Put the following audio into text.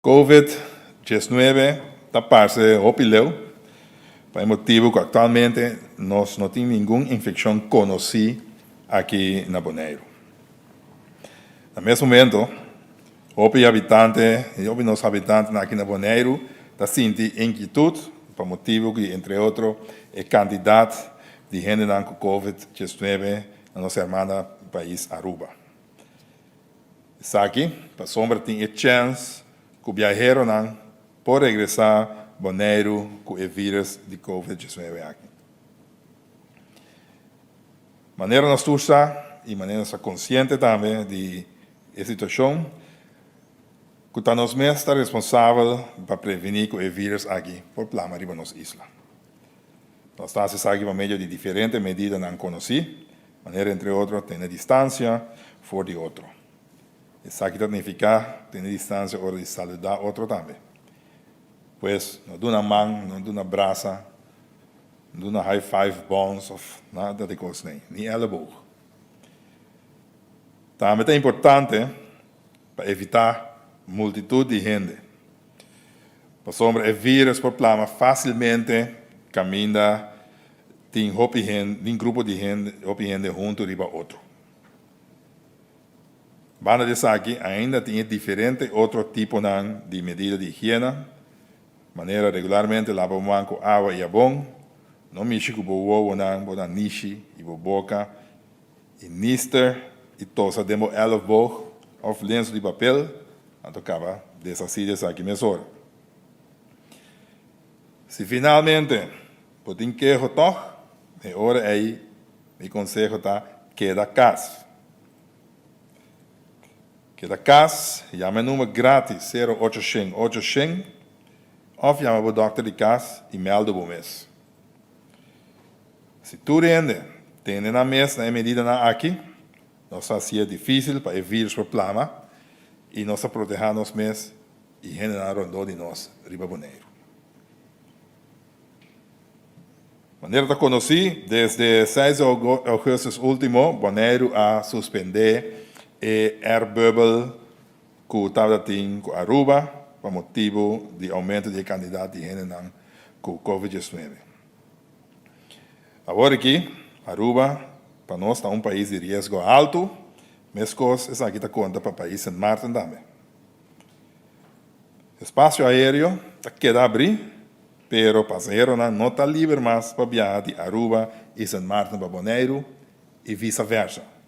Covid 19 ta parse hopi leu, pa e motibu ku aktualmente nos no tin ningun infekshon konosí aki na Boneiru. Na mes momento, hopi habitante i hopi nos habitantenan aki na Boneiru ta sinti inkietut pa motibu ku entre otro e kantidat di hendenan ku Covid 19 na nos hermana pais Aruba. Esaki pasobra tin e chèns ku biaheronan por regresá Boneiru ku e vírùs di Covid 19 aki. Manera nos tur sa i manera nos ta konsiente tambe di e situashon, ku ta nos mes ta responsabel pa prevení ku e vírùs aki por plama riba nos isla. Nos ta hasi esaki pa medio di diferente medidanan konosí, manera entre otro tene distansia for di otro. Esaki ta nifiká tene distansia ora di saludá otro tambe. Pues, no duna man, no duna brasa, no duna high five, bons òf nada di kos nei, ni èleboog. Tambe ta importante pa evitá multitut di hende. Pasobra e vírus por plama fásilmente kaminda tin hopi hende, tin grupo di hende, hopi hende huntu riba otro. Banda di esaki ainda tin e diferente otro tiponan di medida di higiena, manera regularmente laba bo man ku awa i habon, no mishi ku bo wowonan, bo nanishi i bo boka, i nister i tosa den bo èlfboog òf lensu di papel, anto kaba deshasí di esaki mesora. Si finalmente bo tin keho tòg, e ora ei mi konseho ta keda kas. Keda kas, yama e number gratis sero ocho shen ocho shen òf yama bo dòkter di kas i mèldu bo mes. Si tur hende tene nan mes na e medidanan aki, nos ta hasié difísil pa e vírus por plama i nos ta protehá nos mes i hendenan rondó di nos riba Boneiru. Manera ta konosí, desde seis di ougùstùs último Boneiru a suspendé e airbubbel ku tabata tin ku Aruba pa motibu di oumento di e kantidat di hendenan ku Covid 19. Awor aki, Aruba pa nos ta un pais di riesgo haltu, meskos esaki ta konta pa pais Sint Maarten tambe. Espasio aéreo ta keda abrí, pero pasaheronan no ta liber mas pa biaha di Aruba i Sint Maarten pa Boneiru i visa versa.